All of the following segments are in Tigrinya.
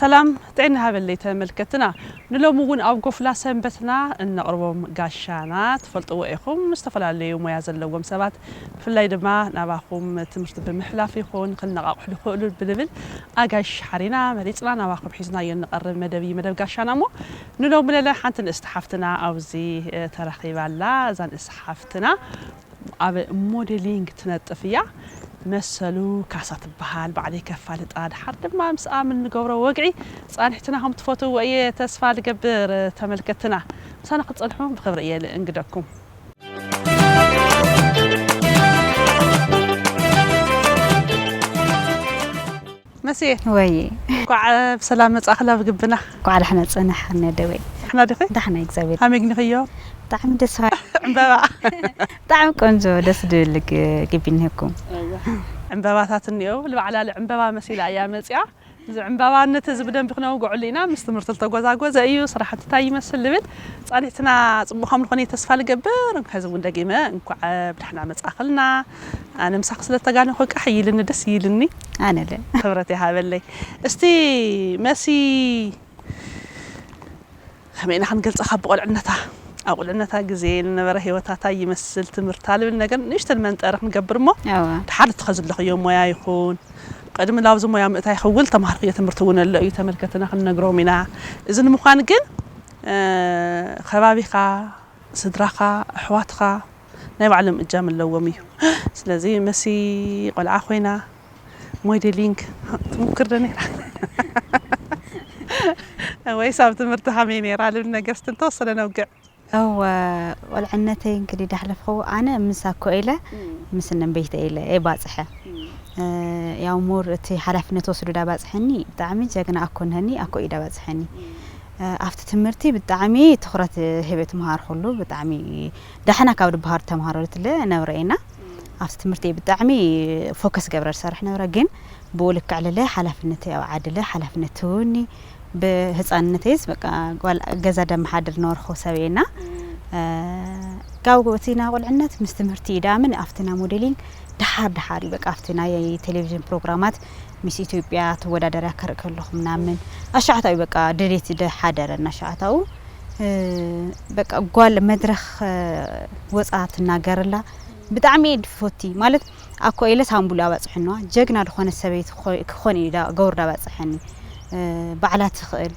ሰላም ጥዕና ሃበለይ ተመልከትና። ንሎሚ እውን ኣብ ጎፍላ ሰንበትና እነቕርቦም ጋሻና ትፈልጥዎ ኢኹም። ዝተፈላለዩ ሞያ ዘለዎም ሰባት ብፍላይ ድማ ናባኹም ትምህርቲ ብምሕላፍ ይኹን ክነቓቕሑ ዝኽእሉ ብልብል ኣጋይሽ ሓሪና መሪፅና ናባኹም ሒዝናዮ እንቐርብ መደብ እዩ፣ መደብ ጋሻና። እሞ ንሎሚ ለለ ሓንቲ ንእስቲ ሓፍትና ኣብዚ ተረኺባ ኣላ። እዛ ንእስቲ ሓፍትና ኣብ ሞዴሊንግ ትነጥፍ እያ። መሰሉ ካሳ ትበሃል፣ ባዕለይ ከፋልጣ፣ ድሓር ድማ ምስኣ ምን ንገብሮ ወግዒ ጻንሕትና ከም ትፈትዎ እየ ተስፋ ልገብር። ተመልከትና ምሳና ክትጸንሑ ብኽብሪ እየ ልእንግደኩም። መሲ፣ ወይ እንኳዕ ብሰላም መጻእኽላ ብግብና። እንኳዕ ደሕና ጸናሕ ነደወይ። ደሕና ዲኺ? ደሕና እግዚኣብሔር። ኣመግኒ ክዮ? ብጣዕሚ ደስ በሃሊ። ዕምበባ። ብጣዕሚ ቆንጆ ደስ ድብል ግ- ግቢ እኒህኩም። ዕምበባታት እኒኦ፣ ልባዕላሊ ዕምበባ መሲላ እያ መጺኣ። እዚ ዕምበባ ነቲ እዚ ብደንቢ ክነውግዐሉ ኢና። ምስ ትምህርቲ ዝተጎዛጎዘ እዩ። ስራሕቲ እንታይ ይመስል ልብል ጻኒሕትና ጽቡቕ ከም ዝኾነ ተስፋ ልገብር። ሕዚ እውን ደጊመ እንኳዕ ብደሕና መጻእኽልና። ኣነ ምሳኺ ስለ ተጋነኹ ቃሕ ይልኒ፣ ደስ ይልኒ። ኣነለ። ክብረት ይሃበለይ። እስቲ መሲ ከመይ ኢና ክንገልጻ ካብ ቁልዕነታ፣ ኣብ ቁልዕነታ ግዜ ንነበረ ህይወታታ ይመስል ትምህርታ ልብል ነገር ንእሽተን መንጠሪ ክንገብር እሞ፣ ኣዋ። ድሓር እትኸ ዘለኽዮ ሞያ ይኹን፣ ቅድሚ ናብዚ ሞያ ምእታይ ክውል ተማሃርክዮ ትምህርቲ እውን ኣሎ እዩ፣ ተመልከትና ክንነግሮም ኢና። እዚ ንምዃን ግን፣ እ፣ ከባቢኻ፣ ስድራኻ፣ ኣሕዋትኻ ናይ ባዕሎም እጃም ኣለዎም እዩ። ስለዚ መሲ ቆልዓ ኮይና ሞዴሊንግ ትሙክር ዶ ነይራ? ወይስ ኣብ ትምህርቲ ከመይ ነይራ? ልብል ነገር እስቲ እንተወሰነ ነውግዕ። እወ፣ ቆልዕነተይ እንግዲህ ዳሕለፍኸው ኣነ ምስ ኣኮ ኢለ፣ እም። ምስ እነንበይተ ኢለ እየ ባጽሐ። እም። እ፣ ያው ሞር እቲ ሓላፍነት ወስዱ ዳ ባጽሐኒ ብጣዕሚ ጀግና ኣኮ እንሀኒ፣ ኣኮ ኢዳ ባጽሐኒ። እም። እ፣ ኣብቲ ትምህርቲ ብጣዕሚ ትኹረት ህበ ትምሃር ኩሉ ብጣዕሚ ዳሕና ካብ ዝበሃሩ ተምሃሮ ትለ ነብረ ኢና። እም። ኣብቲ ትምህርቲ ብጣዕሚ ፎከስ ገብረ ዝሰርሕ ነብረ፣ ግን ብኡ ልክዕ ልለ ሓላፍነት ኣብ ዓድለ ሓላፍነት ትውኒ ብህፃንነተይስ በቃ ጓል ገዛ ደመሓድር ነበርኩ ሰብ እየ እና፣ እም። እ፣ ካብ እቲ ናይ ቁልዕነት ምስ ትምህርቲ እዩ ደኣ ምን ኣብቲ ናይ ሞዴሊንግ ደሓር ደሓር እዩ። በቃ ኣብቲ ናይ ቴሌቪዥን ፕሮግራማት ሚስ ኢትዮጵያ ትወዳደርያ ክርኢ ከለኹ ምናምን ኣሻዕታዊ በቃ ድሌት ደሓደረ እናሻዕታኡ፣ እ፣ በቃ ጓል መድረኽ፣ እ፣ ወፃ ትናገርላ ብጣዕሚ እየ ድፎቲ። ማለት ኣኮ ኢለ ሳምቡል ኣባፅሕንዋ ጀግና ዝኾነ ሰበይቲ ክኾ-፣ ክኾን እዩ ዳ-፣ ገውር ዳባፅሐኒ። እ፣ ባዕላ ትኽእል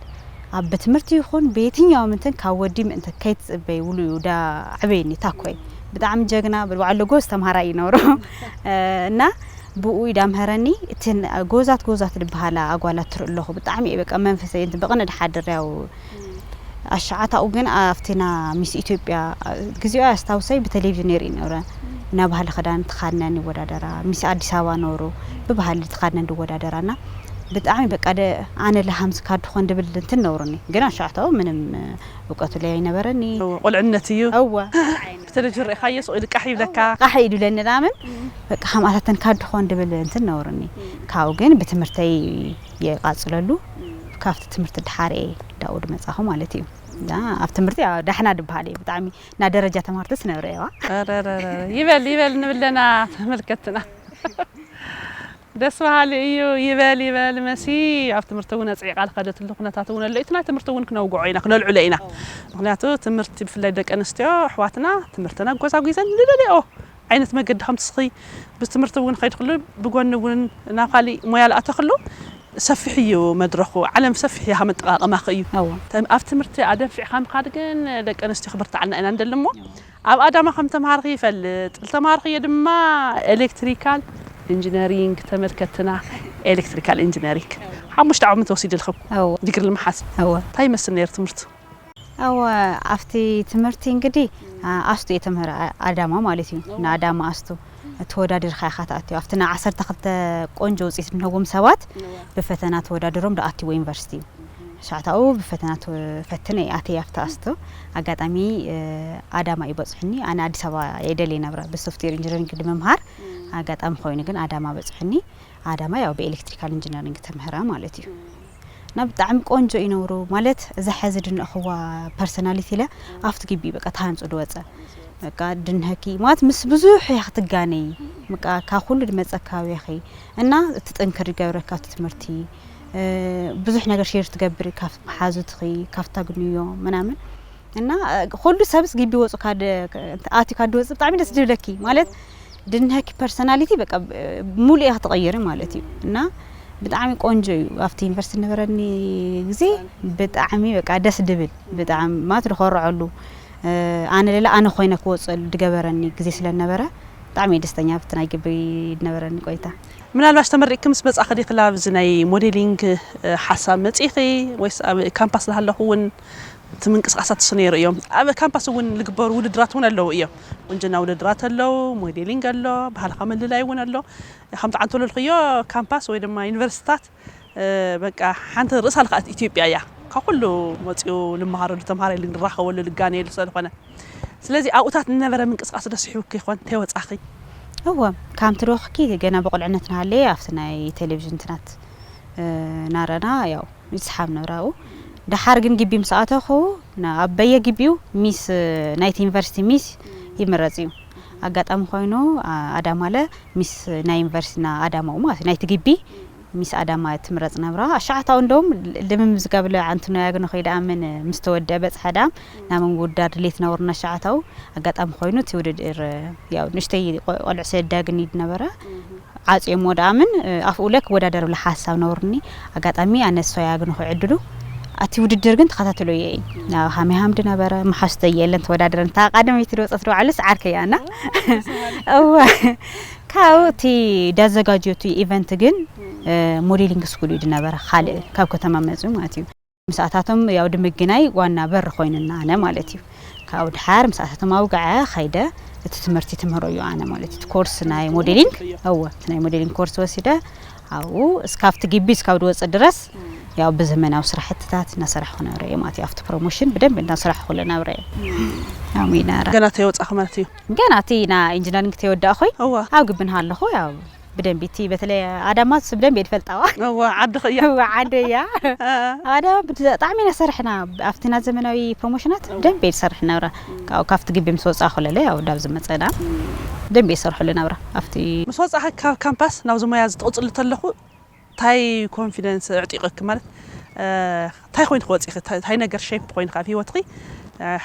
ኣብ ትምህርቲ ይኹን በየትኛውም እንትን ካብ ወዲ ምእንቲ ከይትፅበይ ውሉ እዩ ዳ ዕበየኒ ታኮይ። ብጣዕሚ ጀግና ብባዕሉ ጎዝ ተምሃራይ ይነብሮ። እ፣ እና ብኡ እዩ ዳምሃረኒ። እትን ጎዛት ጎዛት ዝበሃላ ኣጓላት ትርኢ ኣለኹ። ብጣዕሚ እየ በቃ መንፈሰይ እንትን ብቕንኢ ድሓድር ያው ኣሻዓታኡ ግን ኣብቲ ና ሚስ ኢትዮጵያ፣ ግዚኡ ኣስታውሰይ ብቴሌቪዥን የርኢ ነበረ። እና ባህሊ ክዳን ትኻድነን ይወዳደራ። ሚስ ኣዲስ ኣበባ ነበሩ ብባህሊ ትኻድነን ድወዳደራ። እና ብጣዕሚ በቃ ደ-፣ ኣነ ለሃምዚ ካድኾን ድብል እንትን ነብሩኒ። ግን ኣሻዕታኡ ምንም እውቀቱ ላይ ኣይነበረኒ። እወ፣ ቁልዕነት እዩ። እወ። ብቴሌቪዥን ርኢኻዮ ሱቕ ኢሉ ቃሕ ይብለካ። ቃሕ ኢሉ ለኒ ላምን በቃ ሃምኣታተን ካድኾን ድብል እንትን ነብሩኒ። ካብኡ ግን ብትምህርተይ የቃጽለሉ። ካብቲ ትምህርቲ ድሓር እየ ዳኡ ድመጻኹ ማለት እዩ። ዳ-፣ ኣብ ትምህርቲ ያው ዳሕና ድበሃል እየ። ብጣዕሚ ና ደረጃ ተማሃርትስ ነብረ እየዋ። ኣረረረ። ይበል፣ ይበል ንብለና ተመልከትና። ደስ በሃሊ እዩ። ይበል፣ ይበል መሲ። ኣብ ትምህርቲ እውን ኣጽዒቓ ዝኸደትሉ ኩነታት እውን ኣሎ። እቲ ናይ ትምህርቲ እውን ክነውግዖ ኢና፣ ክነልዕሎ ኢና። ምኽንያቱ ትምህርቲ ብፍላይ ደቂ ኣንስትዮ ኣሕዋትና ትምህርተን ኣጎዛጒዘን ንደልኦ ዓይነት መገዲ ከም ትስኺ ብትምህርቲ እውን ኸይድ ክሉ ብጎኒ እውን ናብ ካሊእ ሞያ ልኣተ ክሉ ሰፊሕ እዩ መድረኹ። ዓለም ሰፊሕ እያ ካብ ኣጠቓቕማኺ እዩ። እወ። ተም-፣ ኣብ ትምህርቲ ኣደንፊዕካ ምኻድ ግን ደቂ ኣንስትዮ ክብርትዓልና ኢና ንደሊ እሞ እወ። ኣብ ኣዳማ ከም ተምሃርኺ ይፈልጥ። ዝተምሃርኽዮ ድማ ኤሌክትሪካል ኢንጂነሪንግ ተመልከትና። ኤሌክትሪካል ኢንጂነሪንግ እወ። ሓሙሽተ ዓመት ወሲድልኺ እኮ። እወ። ዲግሪ ልምሓዝ። እወ። እንታይ ይመስል ነይሩ ትምህርቲ? እወ፣ ኣብቲ ትምህርቲ እንግዲህ፣ አ-፣ ኣስቱ እየ ተምህረ፣ አ-፣ ኣዳማ ማለት እዩ። እወ። ንኣዳማ ኣስቱ ተወዳዲርካ ኢኻ ትኣትዮ። ኣብቲ ናይ ዓሰርተ ክልተ ቆንጆ ውፅኢት እንህዎም ሰባት እወ። ብፈተና ተወዳዲሮም ዝኣትይዎ ዩኒቨርሲቲ እዩ። እህ። ሻዕታኡ ብፈተና ተፈትነ እየ ኣትየ ኣብቲ ኣስቱ። ኣጋጣሚ፣ እ፣ ኣዳማ እዩ በፅሑኒ። ኣነ ኣዲስ ኣበባ እየ ደልየ ነብረ ብሶፍትዌር ኢንጂነሪንግ ንምምሃር። እም። ኣጋጣሚ ኮይኑ ግን ኣዳማ በፅሑኒ። ኣዳማ ያው ብኤሌክትሪካል ኢንጂነሪንግ ተምህረ ማለት እዩ። እም። እና ብጣዕሚ ቆንጆ ይነብሩ ማለት እዛ ሕዚ ድንእኽዋ ፐርሰናሊቲ ኢለ ኣብቲ ግቢ በቃ ተሃንፁ ድወፀ። በቃ ድንሀኪ ማለት ምስ ብዙሕ እያ ክትጋነይ። በቃ ካብ ኩሉ ድመፀካ ኣብያኺ እና እቲ ጥንክር ይገብረካ እቲ ትምህርቲ። ብዙሕ ነገር ሼር ትገብሪ ካብ መሓዙትኺ፣ ካብ ታግንዮ ምናምን። እና ኩሉ ሰብስ ግቢ ወፁ ካደ ኣቲ ካደ ወፅ ብጣዕሚ ደስ ዝብለኪ ማለት ድንሀኪ ፐርሰናሊቲ በቃ ሙሉ እያ ክትቐይሪ ማለት እዩ። እና ብጣዕሚ ቆንጆ እዩ። ኣብቲ ዩኒቨርሲቲ ነበረኒ ግዜ ብጣዕሚ በቃ ደስ ድብል ብጣዕሚ ማለት ዝኮረዐሉ ኣነ ሌላ ኣነ ኮይነ ክወፅል ድገበረኒ ግዜ ስለነበረ ብጣዕሚ ደስተኛ ኣብቲ ናይ ግቢ ድነበረኒ ቆይታ። ምናልባሽ ተመሪቅኪ ምስ መጻእኺ ዲኺ ላብዚ ናይ ሞዴሊንግ ሓሳብ መጺኺ ወይስ ኣብ ካምፓስ ዝሃለኹ እውን እቲ ምንቅስቃሳት እሱ ነይሩ እዮም? ኣብ ካምፓስ እውን ዝግበሩ ውድድራት እውን ኣለዉ እዮም። ቁንጅና ውድድራት ኣለዉ፣ ሞዴሊንግ ኣሎ፣ ባህልኻ ምልላይ እውን ኣሎ። ከምቲ ዓንተሎ ልክዮ ካምፓስ ወይ ድማ ዩኒቨርሲታት በቃ ሓንቲ ርእሳ ልክኣት ኢትዮጵያ እያ። ካብ ኩሉ መፂኡ ልመሃረሉ ተምሃራይ ልንራኸበሉ ልጋነየሉ ስለዝኾነ ስለዚ ኣብኡታት ንነበረ ምንቅስቃስ ዶ ስሒቡኪ ይኾን ተይወፃኺ? እወ፣ ካምቲ ዶ ክኪ ገና ብቁልዕነት ንሃለየ ኣብቲ ናይ ቴሌቪዥን ትናት ናረና ያው ይስሓብ ነብራኡ። ደሓር ግን ግቢ ምስ ኣተኹ ኣብ በየ ግቢው ሚስ ናይቲ ዩኒቨርሲቲ ሚስ ይምረጽ እዩ። ኣጋጣሚ ኮይኑ ኣዳማለ ሚስ ናይ ዩኒቨርሲቲና ኣዳማኡ ማለት ናይቲ ግቢ ሚስ ኣዳማ ትምረጽ ነብራ ኣሻዓታው እንደውም ልምምዝጋብ ለዓንትኖ ያግኖ ከይዳ ኣምን ምስ ተወደ በጽሐ ዳም ናብ ምውዳድ ሌት ነውርና ኣሻዓታው ኣጋጣሚ ኮይኑ እቲ ውድድር ያው ንእሽተይ ቆልዕ ስለዳግን ይድ ነበረ ዓጽዮሞ ደኣ ምን ኣፍኡ ለክ ወዳደር ብለ ሓሳብ ነውርኒ ኣጋጣሚ ኣነ ሶያ ግን ክዕድሉ ኣቲ ውድድር ግን ተኸታተሎ እየ ናብ ሃሚ ሃምድ ነበረ መሓስተ የለን ተወዳደረ እንታ ቀደመይቲ ድወፀት ደባዕሉስ ዓርከይ ኣና እወ ካብኡ እቲ ዳዘጋጀቱ ኢቨንት ግን ሞዴሊንግ ስኩል እዩ ድነበረ ካልእ ካብ ከተማ መፅኡ ማለት እዩ። ምሳታቶም ያው ድምግናይ ዋና በር ኮይንና ኣነ ማለት እዩ። ካብኡ ድሓር ምሳታቶም ኣውግዐ ከይደ እቲ ትምህርቲ ትምህሮ እዩ ኣነ ማለት እዩ። ኮርስ ናይ ሞዴሊንግ እወ ናይ ሞዴሊንግ ኮርስ ወሲደ ኣብኡ እስካብቲ ግቢ እስካብ ድወፅእ ድረስ ያው ብዘመናዊ ስራሕትታት እናሰራሕኩ ነብረ እየ ማለት እዩ። ኣብቲ ፕሮሞሽን ብደንብ እናሰራሕኩ ነብረ እየ። ኣሚናራ ገና ተይወፃኹ ማለት እዩ። ገና እቲ ና ኢንጂነሪንግ ተይወዳእ ኮይ እወ ኣብ ግብን ሃለኹ ያው ብደንቢ እቲ በተለይ ኣዳማት ብደንቢ እየ ዝፈልጣዋ። እወ ዓዲ ኸያ እወ ዓደያ ኣዳማ ብጣዕሚ ኢና ሰርሕና ኣብቲ ና ዘመናዊ ፕሮሞሽናት ብደንቢ እየ ዝሰርሕ ነብራ። ካብቲ ግቢ ምስ ወፃ ኮለለ ያው ዳብ ዝመፀና ብደንቢ እየ ዝሰርሕሉ ነብራ ኣብቲ ምስ ወፃ ካብ ካምፓስ ናብዚ ሞያ ዝትቕፅሉ ተለኹ እንታይ ኮንፊደንስ ኣዕጢቑኪ ማለት እንታይ ኮይንኪ ወፂኺ እንታይ ነገር ሸይፕ ኮይንካ ኣብ ሂወትኪ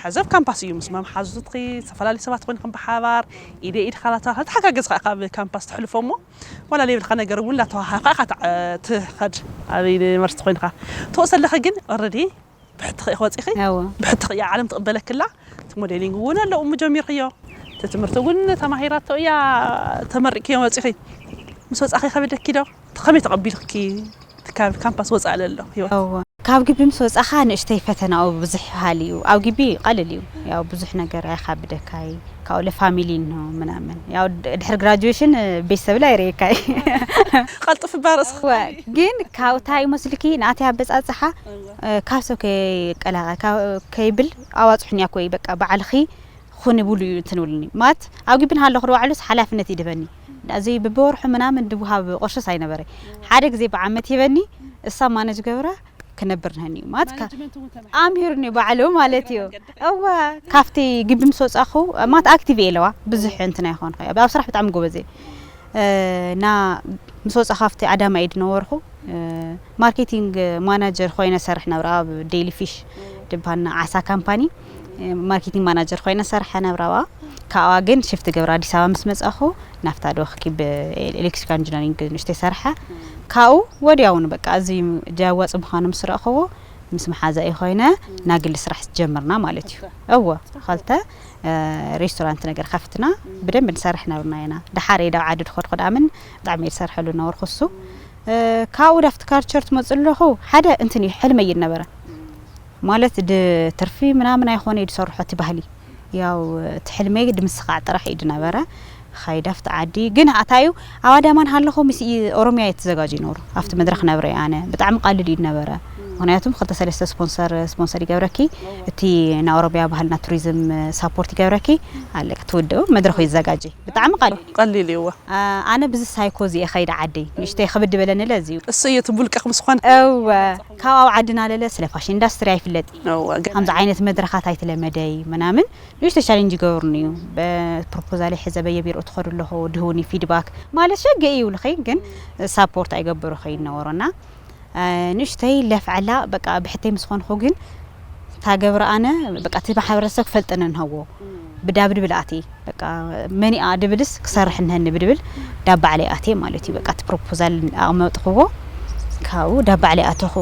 ሕዘብ ካምፓስ እዩ ምስ መምሓዙትኪ ዝተፈላለዩ ሰባት ኮይንኩም ብሓባር ኢደ ኢድ ካላታ ተሓጋገዝካ ካብ ካምፓስ ትሕልፎ እሞ ዋላ ዘይብልካ ነገር እውን እናተዋሃካ ኢካ ትኸድ ኣብ ዩኒቨርስቲ ኮይንካ ትወፅ ኣለካ ግን ኦረዲ ብሕትኺ ኢኺ ወፂኺ ብሕትኺ እያ ዓለም ትቕበለክላ እቲ ሞዴሊንግ እውን ኣለኡ እሞ ጀሚርክዮ እቲ ትምህርቲ እውን ተማሂራቶ እያ ተመሪቅክዮ ወፂኺ ምስ ወፃኺ ከበደኪ ዶ ከመይ ተቐቢልኪ ካብ ካምፓስ ወፃእ ለሎ ህይወት እወ ካብ ግቢ ምስ ወፃኻ ንእሽተይ ፈተናኡ ብዙሕ ይሃል እዩ ኣብ ግቢ ቀልል እዩ ያው ብዙሕ ነገር ኣይኻብደካይ ካብኡ ለፋሚሊ እንሆ ምናምን ያው ድሕሪ ግራጁዌሽን ቤተሰብ ላይ ርኤካይ ቀልጥፍ ባርስ ግን ካብታ ይመስልኪ ናተይ ኣበፃፅሓ ካብ ሰብ ከይቀላቀ ከይብል ኣዋፅሑኒ ኣኮይ በቃ ባዕልኺ ኩን ይብሉ እዩ እንትን ይብሉኒ ማለት ኣብ ግቢ እናሃለኹ ዶ ባዕሉስ ሓላፍነት ይድበኒ እዚ ብብወርሑ ምናምን ድውሃብ ቁርሽስ ኣይነበረ ሓደ ግዜ ብዓመት ይበኒ እሳ ማነጅ ገብራ ክነብር ንህኒ እዩ ማለት ኣምሂሩኒ ባዕሉ ማለት እዩ እዋ ካብቲ ግቢ ምስ ወፃኹ ማለት ኣክቲቭ እየ ኣለዋ ብዙሕ እንትን ኣይኮንኩ ኣብ ስራሕ ብጣዕሚ ጎበዝ እየ እና ምስ ወፃ ካብቲ ኣዳማ ኢድ ነበርኩ ማርኬቲንግ ማናጀር ኮይነ ሰርሕ ነብረ ኣብ ዴይሊ ፊሽ ድባና ዓሳ ካምፓኒ ማርኬቲንግ ማናጀር ኮይነ ሰርሐ ነብረ ኣብኣ ካብኣ ግን ሽፍት ገብረ ኣዲስ ኣበባ ምስ መፃኹ ናፍታ ዶ ክኪብ ኤሌክትሪካል ኢንጂነሪንግ ንእሽተይ ሰርሐ ካብኡ ወዲያውኑ በቃ እዚ ጃዋፂ ምዃኑ ምስ ረእኽዎ ምስ መሓዛኢ ኮይነ ናግሊ ስራሕ ጀምርና ማለት እዩ እዎ ኸልተ ሬስቶራንት ነገር ከፍትና ብደንብ ንሰርሕ ነብርና ኢና ድሓር ዳብ ዓዲ ድኸድኮ ዳምን ብጣዕሚ እየ ዝሰርሐሉ ነበርኩ እሱ ካብኡ ዳፍቲ ካልቸር ትመፅእ ኣለኹ ሓደ እንትን እዩ ሕልመ እዩ ነበረ ማለት ትርፊ ምናምን ኣይኮነ እዩ ዝሰርሖ እቲ ባህሊ ያው እቲ ሕልመይ ድምስኻዕ ጥራሕ እዩ ድነበረ ኻይዳ ኣብቲ ዓዲ ግን ኣታዩ ኣብ ኣዳማ ንሃለኹ ምስ ኦሮምያ እየ ተዘጋጅ ይነብሩ ኣብቲ መድረኽ ነብረ ኣነ ብጣዕሚ ቃልል እዩ ነበረ ምክንያቱም ክልተ ሰለስተ ስፖንሰር ስፖንሰር ይገብረኪ እቲ ናይ ኦሮምያ ባህልና ቱሪዝም ሳፖርት ይገብረኪ ኣለ ክትውድኡ መድረኹ ይዘጋጅ ብጣዕሚ ቃልል ቀሊል እዩዎ ኣነ ብዚ ሳይኮ እዚየ ኸይደ ዓደይ ንእሽተይ ክብድ በለኒ ለ እዚዩ እሱ እዩ ትቡልቀ ምስ ኾነ እወ ካብ ኣብ ዓድና ለለ ስለ ፋሽን ኢንዳስትሪ ኣይፍለጥ እወ ገ- ከምዚ ዓይነት መድረኻት ኣይተለመደይ ምናምን ንእሽተ ቻሌንጅ ይገብርኒ እዩ ፕሮፖዛል ሕዘ በየቢሮ ትኸዱ ኣለኹ ድህውኒ ፊድባክ ማለት ሸገ እዩ ልኸይ ግን ሳፖርት ኣይገብሩ ኸይነበሮና ንእሽተይ ለፍዐላ በቃ ብሕተይ ምስ ኾንኹ ግን ታገብረ ኣነ በቃ እቲ ማሕበረሰብ ክፈልጠነ ንሃዎ ብዳብ ድብል ኣትየ በቃ መኒኣ ድብልስ ክሰርሕ እንሀኒ ብድብል ዳብ ባዕለይ ኣትየ ማለት እዩ። በቃ እቲ ፕሮፖዛል ኣቕመጥኽዎ ካብኡ ዳብ ባዕለይ ኣተኹ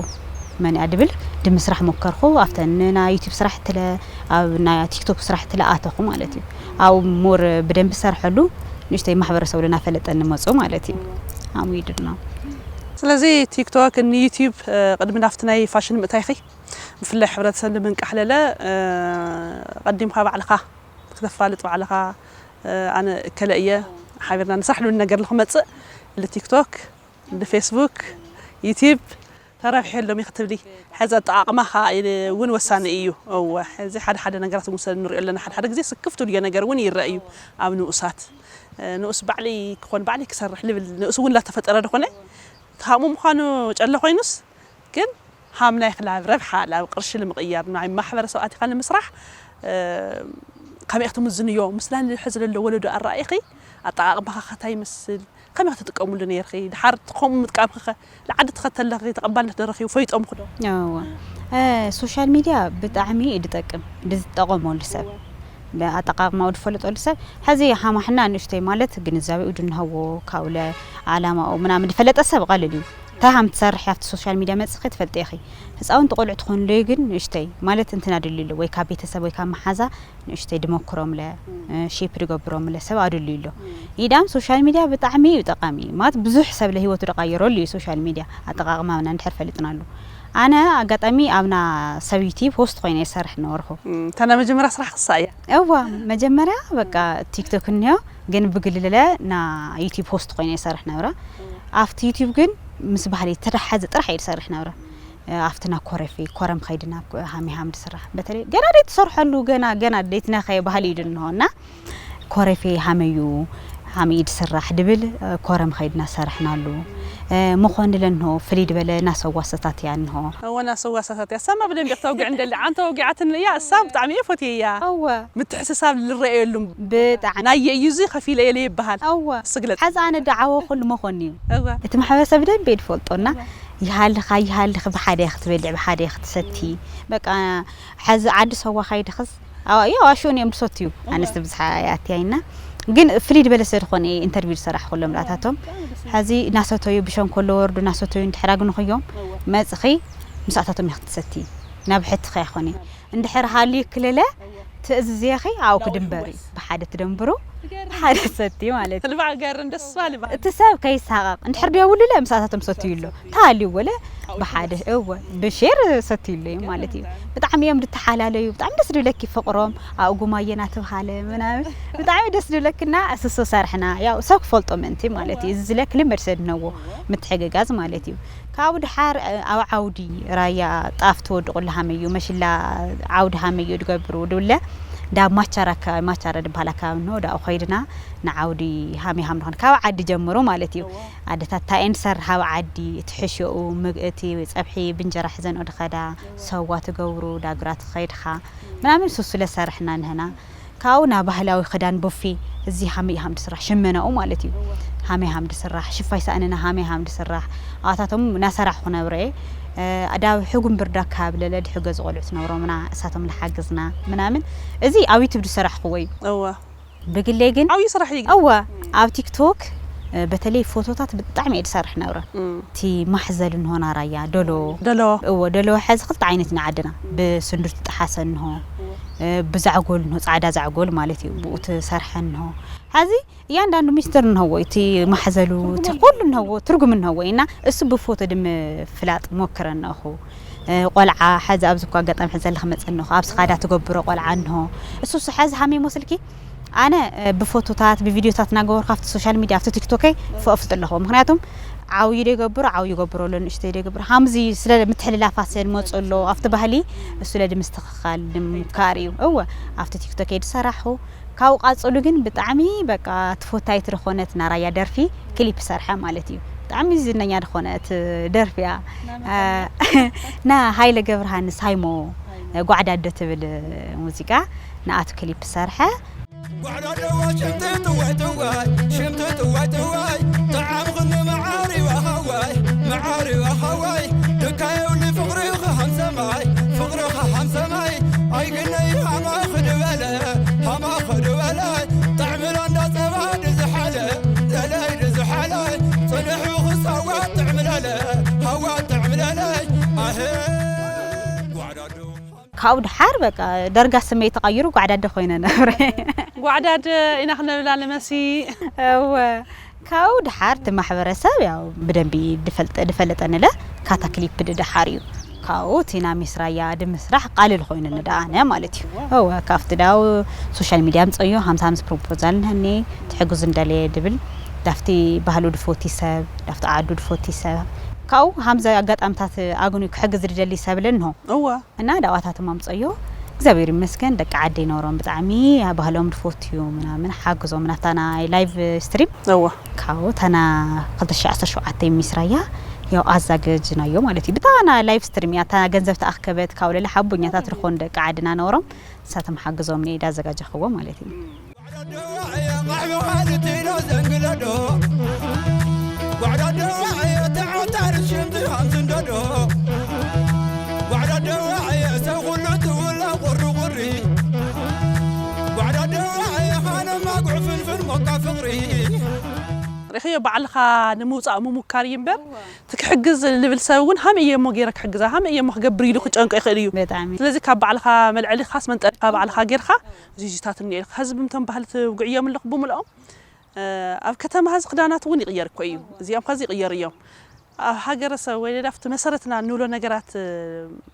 መኒኣ ድብል ድምስራሕ ሞከርኹ ኣብተን ናይ ዩቲብ ስራሕ ትለ ኣብ ናይ ቲክቶክ ስራሕ ትለ ኣተኹ ማለት እዩ። ኣብኡ ሞር ብደንብ ሰርሐሉ ንእሽተይ ማሕበረሰብ ሉ ናፈለጠኒ መፁ ማለት እዩ። ኣምዊድና ስለዚ ቲክቶክ ንዩቲዩብ ቅድሚ ናብቲ ናይ ፋሽን ምእታይኺ ብፍላይ ሕብረተሰብ ንምንቃሕ ለለ ቀዲምካ ባዕልኻ ክተፋልጥ ባዕልኻ ኣነ እከለ እየ ሓቢርና ንስራሕ ልብል ነገር ልክመፅእ ልቲክቶክ ልፌስቡክ ዩቲብ ተረብሒ የሎም ክትብሊ ሕዚ ኣጠቃቅማኻ እውን ወሳኒ እዩ። እወ ሕዚ ሓደ ሓደ ነገራት እውን ንሪኦ ኣለና ሓደ ሓደ ግዜ ስክፍ ትብልዮ ነገር እውን ይረአ እዩ። ኣብ ንኡሳት ንኡስ ባዕሊ ክኾን ባዕሊ ክሰርሕ ልብል ንኡስ እውን ላተፈጠረ ድኾነ ተሃሙ ምዃኑ ጨለ ኮይኑስ ግን ሃም ናይ ክላብ ረብሓ ላብ ቅርሺ ንምቕያር ናይ ማሕበረሰብ ኣቲኻ ንምስራሕ ከመይ ክትምዝንዮ ምስላ ሕዚ ዘሎ ወለዶ ኣረኣኢኺ ኣጠቃቅማኻ ከታ ይመስል ከመይ ክትጥቀሙሉ ነርኺ ድሓር ከምኡ ምጥቃምኺ ከ ንዓዲ ትኸተለኺ ተቐባልነት ደረኺ ፈይጦምኺ ዶ? እወ ሶሻል ሚድያ ብጣዕሚ እዩ ዝጠቅም ድዝጠቀመሉ ሰብ ኣጠቃቅማኡ ዝፈለጠሉ ሰብ ሕዚ ሃማሕና ንእሽተይ ማለት ግንዛቤኡ ድንሃዎ ካውለ ኣላማኡ ምናምን ዝፈለጠ ሰብ ቀልል እዩ። እንታይ ሃም ትሰርሕ ኣብቲ ሶሻል ሚድያ መፅኺ ትፈልጢ ኢኺ። ህፃውንቲ ቆልዑ ትኾኑለይ ግን ንእሽተይ ማለት እንትን ኣድልዩ ኣሎ ወይ ካብ ቤተሰብ ወይ ካብ መሓዛ ንእሽተይ ድመክሮምለ ሼፕ ድገብሮምለ ሰብ ኣድልዩ ኣሎ። ኢዳም ሶሻል ሚድያ ብጣዕሚ እዩ ጠቃሚ ማለት ብዙሕ ሰብ ለህይወቱ ድቃየረሉ እዩ ሶሻል ሚድያ ኣጠቃቅማና እንድሕር ፈሊጥናሉ። ኣነ ኣጋጣሚ ኣብና ሰብ ዩቲብ ሆስት ኮይነ ይሰርሕ ነበርኩ። እታ ናይ መጀመርያ ስራሕ ክሳ እያ። እዋ መጀመርያ በቃ ቲክቶክ እኒኦ ግን ብግልለ ና ዩቲብ ሆስት ኮይነ ይሰርሕ ነብረ። ኣብቲ ዩቲብ ግን ምስ ባህሊ ተተሓሓዘ ጥራሕ እየ ዝሰርሕ ነብረ። ኣብቲ ና ኮረፌ ኮረም ኸይድና ሃሚ ሃም ድስራሕ በተለይ ገና ደይ ትሰርሐሉ ገና ገና ደይ ትነኸየ ባህሊ እዩ ድንሆ እና ኮረፌ ሃመዩ ሃመዩ ድስራሕ ድብል ኮረም ኸይድና ሰርሕናሉ። መኾንለ እንሆ ፍልይ ድበለ ናሰዋ ሰታትያ እንሆ። እወ ናሰዋ ሰታትያ እሳማ ብደንቢ ክተውግዕ እንደሊ ዓንተ ወጊዓትን እያ እሳ ብጣዕሚ እየ ፎትየያ። እወ ምትሕስሳብ ልረአየሉ ብጣዕሚ ናየ እዩ እዚ ከፊለ እየ ለይበሃል። እወ ስግለጥ ሓዚ ኣነ ደዓወ ኩሉ መኾን እዩ። እወ እቲ ማሕበረሰብ ብደንቢ እየ ድፈልጦ እና ይሃልኻ ይሃልኺ ብሓደ ክትበልዕ ብሓደ ክትሰቲ በቃ ሓዚ ዓዲ ሰዋ ካይድኽስ ያው ኣሽኡን እዮም ድሰትዩ ኣነስ ብዝሓ ያትያይና ግን ፍልይ ድበለ ስለ ዝኾነ ኢንተርቪው ዝሰራሕኩሎም ላታቶም ሐዚ እናሰተዩ ብሸንኮሎ ወርዱ እናሰተዩ እንድሕር ኣግንኽዮም መፅኺ ምስኣታቶም ኢኺ ትሰቲ ናብ ሕትኺ ኣይኮነ እንድሕር ሃልዩ ክልለ ትእዝዝየኺ ኣብኡ ክድንበሪ ብሓደ ትደንብሩ ብሓደ ትሰቲ ማለት እዩ። ልባዕ ገርም ደስ ባሊ ባህሊ። እቲ ሰብ ከይሳቐቕ እንድሕር ደየብሉለ ምስኣታቶም ሰትዩ ኣሎ ተሃልዩ ወለ ብሓደ እወ ብሼር ሰትዩ ኣሎ እዩ ማለት እዩ። ብጣዕሚ እዮም ድተሓላለዩ ብጣዕሚ ደስ ድብለኪ ፍቕሮም ኣብኡ ጉማየ ናተብሃለ ምናምን ብጣዕሚ ደስ ድብለክና እስሱ ሰርሕና ያው ሰብ ክፈልጦ ምእንቲ ማለት እዩ። እዚ ዝለ ክልመድ ሰድነዎ ምትሕግጋዝ ማለት እዩ። ካብኡ ድሓር ኣብ ዓውዲ ራያ ጣፍ ትወድቑሉ ሃመዩ መሽላ ዓውዲ ሃመዩ ድገብሩ ድብለ ዳብ ማቻራ ኣከባቢ ማቻራ ድበሃል ኣከባቢ እንሆ ዳኡ ኸይድና ንዓውዲ ሃመይ ሃም ድኾነ ካብ ዓዲ ጀምሩ ማለት እዩ። ኣደታት ታየን ሰር ሃብ ዓዲ እቲ ሕሸኡ እቲ ጸብሒ ብንጀራ ሕዘንኦ ድኸዳ ሰዋ ትገብሩ ዳግራ ትኸይድኻ ምናምን ሱሱለ ሰርሕና ንህና ካብኡ ናብ ባህላዊ ክዳን ቦፌ እዚ ሃመይ ሃም ድስራሕ ሽመናኡ ማለት እዩ። ሃመይ ሃም ድስራሕ ሽፋይ ሳእንና ሃመይ ሃም ድስራሕ ኣዋታቶም ናሰራሕኹ ነብረ እየ። ዳብ ሕጉም ብርዳ ካብ ለለ ድሕገ ዝቆልዑ ትነብሮምና እሳቶም ልሓግዝና ምናምን እዚ ኣብ ዩቱብ ድሰራሕኽዎ እዩ። እወ ብግሌ ግን ዓብዪ ስራሕ እዩ። እወ ኣብ ቲክቶክ በተለይ ፎቶታት ብጣዕሚ እየ ድሰርሕ ነብረ። እቲ ማሕዘል እንሆ ናራያ ዶሎ ደሎ እወ ደሎ ሐዚ ክልተ ዓይነት ኢና ዓድና ብስንዱር ትጠሓሰ እንሆ ብዛዕጎል እንሆ ፃዕዳ ዛዕጎል ማለት እዩ ብኡ ትሰርሐ እንሆ ሐዚ እያንዳንዱ ሚስጥር እንሆዎ እቲ ማሕዘሉ እቲ ኩሉ እንሆዎ ትርጉም እንሆዎ እና እሱ ብፎቶ ድም ፍላጥ ሞክረ እነኹ ቆልዓ ሐዚ ኣብዚ እኳ ኣጋጣሚ ሕዚ ዘለኽ መፀ እነኹ ኣብዚ ኻዳ ትገብሮ ቆልዓ እንሆ እሱ እሱ ሐዚ ሃመይ መስልኪ ኣነ ብፎቶታት ብቪድዮታት እናገበርኩ ኣብቲ ሶሻል ሚድያ ኣብቲ ቲክቶከይ ፎ ኣፍልጥ ኣለኹ ምክንያቱም ዓብዩ ዶ ይገብሮ ዓብዩ ይገብሮ ኣሎ ንእሽተይ ዶ ይገብሮ ሃምዚ ስለ ምትሕልላፋት ስለ ዝመፁ ኣሎ ኣብቲ ባህሊ እሱ ለዲ ምስትኽኻል ንምካር እዩ እወ ኣብቲ ቲክቶከይ ዝሰራሕኹ ካብኡ ቃፅሉ ግን ብጣዕሚ በቃ ትፎታይት ዝኾነት ናራያ ደርፊ ክሊፕ ሰርሐ ማለት እዩ ብጣዕሚ ዝነኛ ዝኾነት ደርፊ እያ ና ሃይለ ገብርሃንስ ሃይሞ ጓዕዳዶ ትብል ሙዚቃ ንኣቱ ክሊፕ ሰርሐ። ጓዕዳደዋ ሽምቲ ጥዋይ ጥዋይ ሽምቲ ጥዋይ ጥዋይ ጠዓም ኹኒ መዓር ይዋሃዋይ መዓር ይዋሃዋይ ካብኡ ድሓር በቃ ደርጋ ስመይ ተቐይሩ ጓዕዳደ ኮይነ ነብረ። ጓዕዳደ ኢና ክነብላ ንመሲ። እወ ካብኡ ድሓር እቲ ማሕበረሰብ ያው ብደንቢ ድፈልጠ ድፈለጠንለ ካታ ክሊፕ ድድሓር እዩ። ካብኡ እቲ ናይ ሚስራያ ድምስራሕ ቃልል ኮይኑ ንደኣነ ማለት እዩ። እወ ካብቲ ዳው ሶሻል ሚድያ ምፀዮ ሃምሳ ሃምስ ፕሮፖዛል ንህኒ ትሕግዙ እንደለየ ድብል ዳፍቲ ባህሉ ድፎቲ ሰብ ዳፍቲ ዓዱ ድፎቲ ሰብ ካብኡ ሃምዘ ኣጋጣምታት ኣግኑ ክሕግዝ ድደሊ ሰብ ለንሆ እወ እና ዳዋታት ማምፀዮ እግዚኣብሔር ይመስገን ደቂ ዓደይ ኖሮም ብጣዕሚ ባህሎም ድፎትዩ ምናምን ሓግዞም ናታ ናይ ላይቭ ስትሪም እወ ካብኡ ተና ክልተ ሽሕ ዓሰርተ ሸውዓተ ሚስራያ ያው ኣዛገጅናዮ ማለት እዩ ብታና ላይቭ ስትሪም ያታ ገንዘብ ተኣክከበት ካብ ለለ ሓቦኛታት ዝኾኑ ደቂ ዓድና ኖሮም ንሳቶም ሓግዞም እየ ዳዘጋጀኽዎ ማለት እዩ ርኢኽዮ ባዕልኻ ንምውፃእ ምሙካር እዩ እምበር እቲ ክሕግዝ ልብል ሰብ እውን ሃመይ እየ እሞ ገይረ ክሕግዛ ሃመይ እየ እሞ ክገብር ኢሉ ክጨንቆ ይኽእል እዩ ብጣዕሚ ስለዚ ካብ ባዕልኻ መልዐሊ ኢልካስ መንጠልካ ባዕልኻ ጌርካ ዚዚታት እኒኦ ኢልካ ህዝቢ ምቶም ባህሊ ትጉዕዮም ኣለኹ ብምልኦም ኣብ ከተማ ህዚ ክዳናት እውን ይቕየር እኮ እዩ እዚኦም ከዚ ይቕየር እዮም ኣብ ሃገረሰብ ወይ ሌላ ኣብቲ መሰረትና እንብሎ ነገራት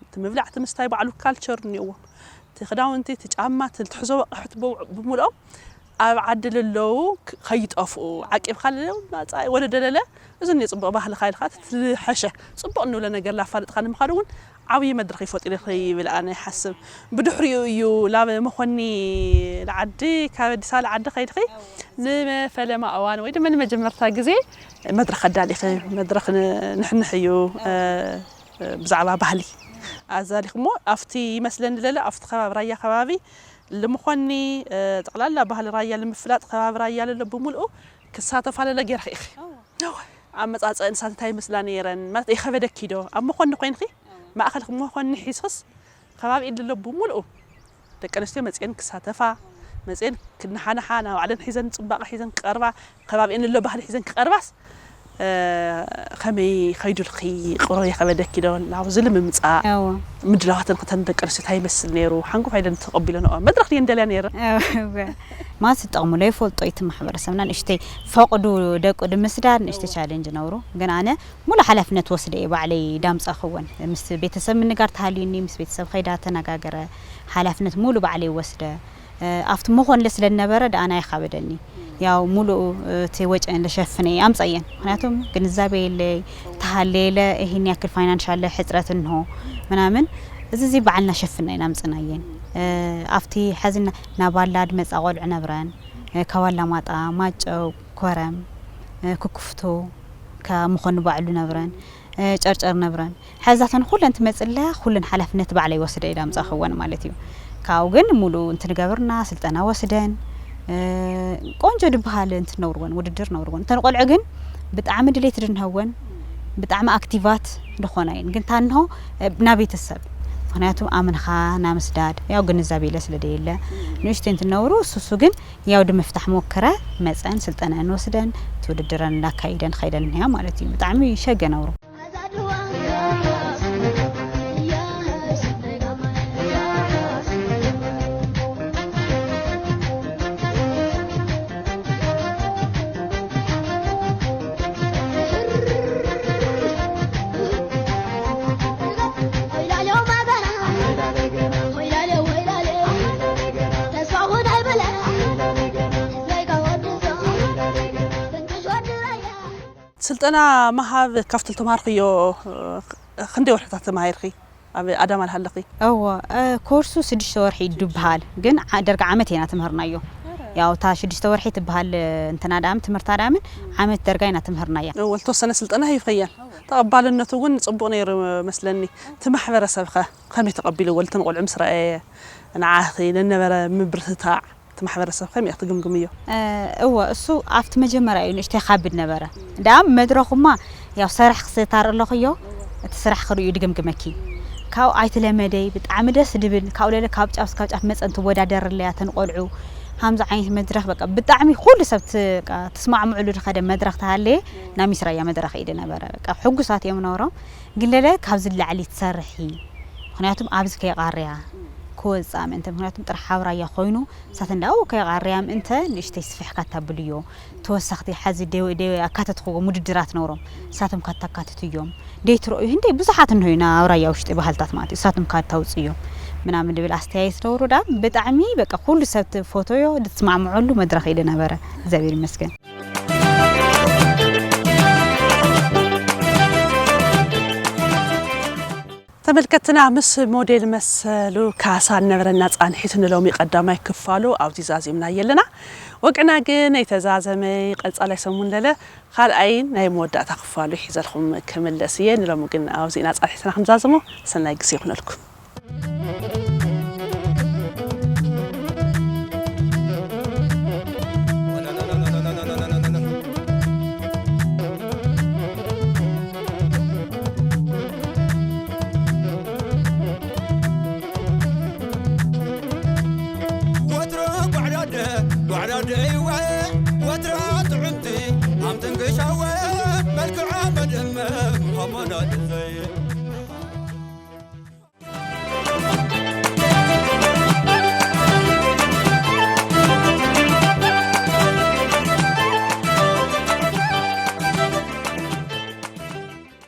እቲ ምብላዕ እቲ ምስታይ ባዕሉ ካልቸር እኒኦዎም እቲ ክዳውንቲ እቲ ጫማ እቲ ትሕዞ ኣቑሑት ብምልኦም ኣብ ዓዲ ለለዉ ከይጠፍኡ ዓቂብካ ለለ መፃኢ ወለዶ ለለ እዚ እኒ ፅቡቕ ባህልኻ ኢልካ ትሕሸ ፅቡቕ እንብሎ ነገር ላፋለጥካ ንምኻድ እውን ዓብዪ መድረኽ ይፈጢሩ ይብል ኣነ ይሓስብ ብድሕሪኡ እዩ ላበ መኾኒ ለዓዲ ካብ ኣዲስ ኣበባ ለዓዲ ከይድኺ ንመፈለማ እዋን ወይ ድማ ንመጀመርታ ግዜ መድረኽ ኣዳሊኺ መድረኽ ንሕንሕ እዩ ብዛዕባ ባህሊ ኣዛሊኹሞ ኣብቲ ይመስለኒ ለለ ኣብቲ ከባቢ ራያ ከባቢ ልምኾኒ ጠቕላላ ባህሊ ራያ ልምፍላጥ ከባቢ ራያ ለሎ ብምልኡ ክሳተፋ ለለ ጌርኺ ኢኺ ኣመፃፅአ ንሳት እንታይ ይመስላ ነይረን ማለት የኸበደኪ ዶ ኣብ መኾኒ ኮይንኺ ማእኸል መኾኒ ሒዝኽስ ከባቢ ኢድ ለሎ ብምልኡ ደቂ ኣንስትዮ መፅኤን ክሳተፋ መፅኤን ክነሓነሓ ናባዕለን ሒዘን ፅባቐ ሒዘን ክቐርባ ከባቢኤን ለሎ ባህሊ ሒዘን ክቐርባስ ከመይ ከይዱልኺ ቅሮ የኸበደኪ ዶ ናብዚ ንምምፃእ እወ ምድላዋተን ክተን ደቂ ኣንስትዮ እንታይ ይመስል ነይሩ ሓንጎፋ ኢለን ተቐቢለንኦ መድረኽ ድየን ደልያ ነይረ እወ ማለት ዝጠቕሙሎ ይፈልጦ እቲ ማሕበረሰብና ንእሽተይ ፈቕዱ ደቁ ድምስዳድ ንእሽተይ ቻሌንጅ ነብሩ ግን ኣነ ሙሉ ሓላፍነት ወስደ እየ ባዕለይ ዳምፃ ክወን ምስ ቤተሰብ ምንጋር ተሃልዩኒ ምስ ቤተሰብ ከይዳ ተነጋገረ ሓላፍነት ሙሉ ባዕለይ ወስደ ኣብቲ መኾንለ ስለ ዝነበረ ደኣ ናይ ካበደኒ ያው ሙሉኡ እቲ ወጪ ለሸፍነ ኣምፀየን ምክንያቱም ግንዛቤ የለይ ተሃለየለ ይህን ያክል ፋይናንሻል ሕፅረት እንሆ ምናምን እዚ እዚ በዓልና ሸፍና ኢና ኣምፅናየን ኣብቲ ሐዚ ናባላ ድመፃ ቆልዑ ነብረን ካብ ኣላማጣ ማጨው ኮረም ክኩፍቶ ካብ መኾኒ ባዕሉ ነብረን ጨርጨር ነብረን ሓዛተን ኩለን ትመፅለ ኩለን ሓላፍነት ባዕለይ ወስደ ኢላ ምፃኽወን ማለት እዩ ካብኡ ግን ሙሉ እንትንገብርና ስልጠና ወስደን ቆንጆ ድበሃል እንትነውርወን ውድድር ነውርወን እተን ቆልዑ ግን ብጣዕሚ ድሌት ድንሀወን ብጣዕሚ ኣክቲቫት ዝኾና እየን ግን ታንሆ ናብ ቤተሰብ ምክንያቱ ኣምንኻ ናምስዳድ ያው ግንዛቤ ኢለ ስለ ደየለ ንእሽቶ እንትነውሩ ሱሱ ግን ያው ድምፍታሕ ሞክረ መፀን ስልጠና እንወስደን ትውድድረን እንዳካይደን ኸይደን እያ ማለት እዩ ብጣዕሚ ሸገ ነውሩ ስልጠና ምሃብ ካብቲ ተማሃርክዮ ክንደይ ወርሕታት ተማሂርኪ ኣብ ኣዳማ ኣለኺ እወ ኮርሱ ስድሽተ ወርሒ እዩ ድበሃል ግን ደርጋ ዓመት ኢና ተምህርናዮ ያው እታ ሽዱሽተ ወርሒ ትበሃል እንትና ዳም ትምህርታ ዳምን ዓመት ደርጋ ኢና ተምህርናያ ወልተወሰነ ስልጠና ሂብኸየን ተቐባልነቱ እውን ፅቡቕ ነይሩ መስለኒ እቲ ማሕበረሰብኸ ከመይ ተቐቢልዎ ልተን ቆልዑ ምስ ረኣየ ንዓኺ ነነበረ ምብርትታዕ እቲ ማሕበረሰብ ከመይ ክትግምግምዮ? እወ እሱ ኣብቲ መጀመርያ እዩ ንእሽተይ ካብድ ነበረ። ደኣ መድረኹማ ያው ሰራሕ ክሰታር ኣለኽዮ እቲ ስራሕ ክርእዩ ድግምግመኪ። ካብኡ ኣይትለመደይ ብጣዕሚ ደስ ድብል ካብኡ ለለ ካብ ጫፍ እስካብ ጫፍ መፀን ትወዳደርለያ ተን ቆልዑ ሃምዚ ዓይነት መድረኽ በቃ ብጣዕሚ ኩሉ ሰብ ትስማዕምዕሉ ድኸደ መድረኽ ተሃለየ ናይ ሚስራያ መድረኽ እዩ ድነበረ በቃ ሕጉሳት እዮም ነሮም ግን ለለ ካብዚ ላዕሊ ትሰርሒ ምኽንያቱም ኣብዚ ከይቓርያ ክወፅኣ ምእንተ ምክንያቱም ጥራሕ ኣብ ራያ ኮይኑ እሳት እንዳው ከይቃርያ ምእንተ ንእሽተይ ስፍሕ ካታብልዮ ተወሳኽቲ ሓዚ ደወ ደወ ኣካተትክዎም ውድድራት ነውሮም እሳቶም ካታካትት እዮም ደይትረኡ ህንደይ ብዙሓት እንሆ ኢና ኣብ ራያ ውሽጢ ባህልታት ማለት እዩ እሳቶም ካታውፅእዮም ምናምን ድብል ኣስተያየት ነውሩ ዳ ብጣዕሚ በቃ ኩሉ ሰብ ትፎቶዮ ድትስማዕምዐሉ መድረኽ ኢለ ነበረ እግዚኣብሔር ይመስገን ተመልከትና ምስ ሞዴል መሰሉ ካሳ ነበረና ፃንሒት ንሎሚ ቀዳማይ ክፋሉ ኣብዚ ዛዚምና የለና ወቅና ግን ኣይተዛዘመይ ቀፃላይ ሰሙን ለለ ካልኣይ ናይ መወዳእታ ክፋሉ ሒዘልኩም ክምለስ እየ ንሎሚ ግን ኣብዚ ኢና ፃንሒትና ክንዛዝሞ ሰናይ ግዜ ይኹነልኩም ወትሮ ጓዕዳደ ጓዕዳደ ይወ ወትሮ ጥዕምቲ ኣምትንክሻወ መልክዓ መደመ ኸሞና ድዘይ